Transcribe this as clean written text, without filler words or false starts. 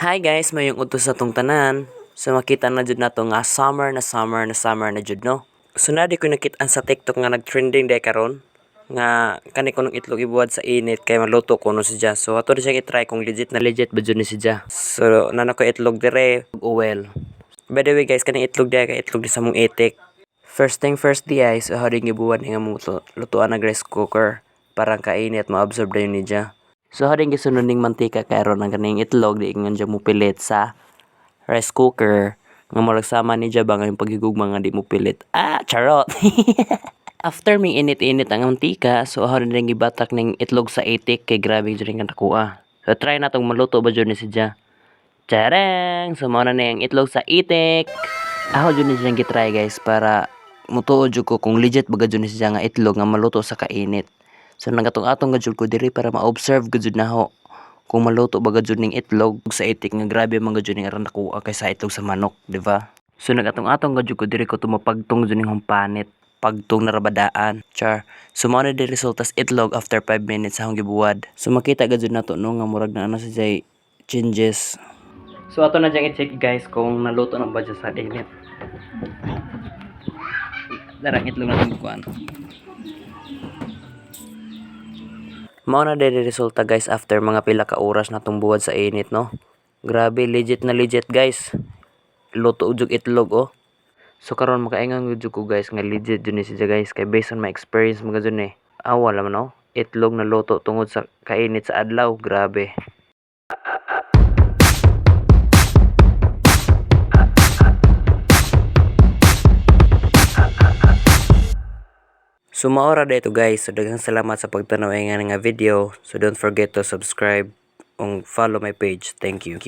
Hi guys, maayong udto sa atong tanan. So makita na jud nato nga summer na, summer na, summer na jud, no. So naa ko nakit-an sa TikTok nga nag-trending day karon nga kani kunong itlog ibuhat sa init kay maluto kuno siya. So ato rin siyang i-try kung legit na legit ba jud ni siya. So naa na ko itlog dire, oil. By the way guys, kaning itlog diay kay itlog ni sa mong itik. First thing first di ay, so hari gibuhat ni nga mo lutuan og rice cooker para ang kainit ma-absorb dayon ni siya. So haring gisunod ning mantika kay aron ang kaning itlog di nga dya mopilit sa rice cooker nga murag sama ni ba nga yung paghigugma nga di mo pilit. Ah, charot. After may init-init ang mantika, so ako rin gibatak ning itlog sa itik kay grabe jud nga nakuha. So try na tong maluto ba jud ni siya. Chareng! So mao na ni ang itlog sa itik. Ako jud ni siyang gitry guys, para mutuo jud ko kung legit ba jud ni siya nga itlog nga maluto sa kainit. So nagatong-atong jud ko diri para ma-observe gud jud naho kung maluto ba jud ning itlog sa itik nga grabe man gud ning aron nakuha kaysa itlog sa manok, di ba? So nagatong-atong gud ko diri ko tumapagtong jud ning humpanit pagtong narabadaan. Char. So mao na di resulta sa itlog after 5 minutes akong gibuwad. So makita gud jud nato, no, nga murag na ano sa jay changes. So ato na diyang i-check guys kung naluto na ba dyan sa init. Darang itlog na itong kuan. Mao na di resulta guys after mga pila ka oras na itong buwad sa init, no. Grabe, legit na legit guys. Luto jud itlog, oh. So karon makaingon gud ko guys nga legit jud ni siya guys kay based on my experience mga jud ni. Ah, wala man, no. Itlog na luto tungod sa kainit sa adlaw, grabe. So mao ra dito guys. So daghang salamat sa pagtanaw nga video. So don't forget to subscribe and follow my page. Thank you.